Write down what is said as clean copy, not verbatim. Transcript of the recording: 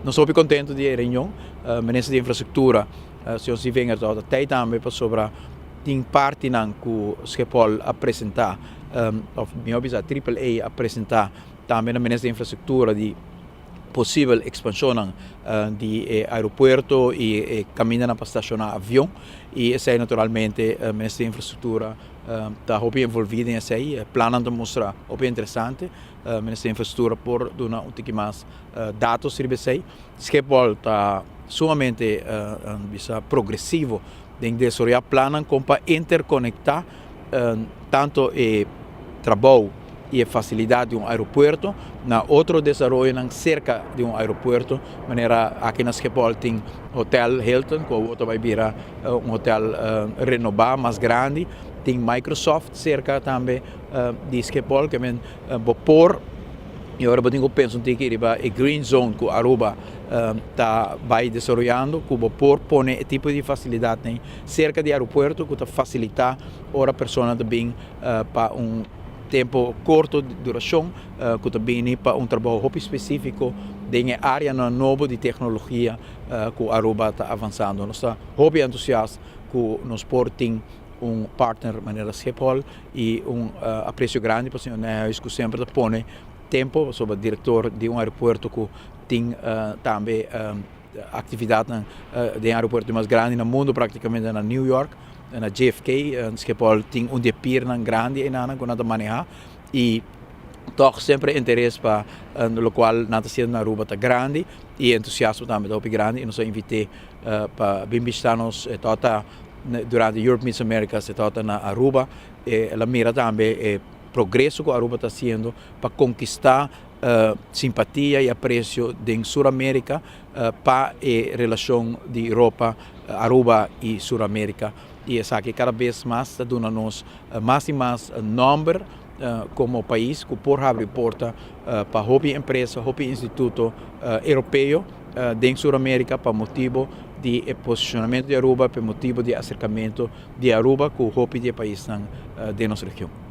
Nos ta hopi contento di e reunion. Minister di Infrastructura, señor Sievinger, ta tey tambe pasobra tin partinan cu Schiphol a presenta, of mihor bisa Triple A a presenta tambe na Minister di Infrastructura di posibel expansionnan di e aeropuerto y e camindanan pa staciona avion y esey naturalmente Minister di Infrastructura ta hopi envolvi den esey. E plannan ta mustra hopi interesante. Minister di Infrastructura por duna un tiki mas datos riba esey. Schiphol ta sumamente bisa progresivo den desaroya plannan con pa interconecta tanto e trabou y e facilidad di un aeropuerto na otro desaroyonan cerca di un aeropuerto, manera aki na Schiphol tin Hotel Hilton cu awor ta bay bira un hotel renoba mas grandi, tin Microsoft cerca tambe di Schiphol, ke men bo por y ora bo tin cu pensa un tiki riba e green zone cu Aruba ta bay desaroyando cu bo por pone e tipo di facilidadnan cerca di aeropuerto cu ta facilita ora persona ta bin pa un tempo corto di duracion cu ta bini pa un trabou hopi specifico den e areanan nobo di tecnologia cu Aruba ta avansando. Nos ta hopi entusiast cu nos por tin un partner manera Schiphol y un aprecio grandi pa señor Nijhuis cu semper ta pone tempo pasobra director di un aeropuerto cu tin tambe actividadnan den aeropuerto mas grandi na mundo practicamente na New York na JFK. Schiphol tin un di e piernan grandi enanan cu nan ta maneha y toch semper e interes pa locual nan ta haciendo na Aruba ta grandi y e entusiasmo tambe ta hopi grandi y nos a invite pa bin bishita nos. E tabata durante Europe Meets Americas, e tabata na Aruba. El a mira tambe e progreso cu Aruba ta haciendo pa conquista simpatia y aprecio den Sur America pa e relacion di Europa, Aruba y Sur America y esaki cada bes mas ta duna nos mas y mas nomber como pais cu por habri porta pa hopi empresa, hopi instituto europeo den Sur America pa motibo di e posicionamento di Aruba, pa motibo di acercamento di Aruba cu hopi di e paisnan den nos region.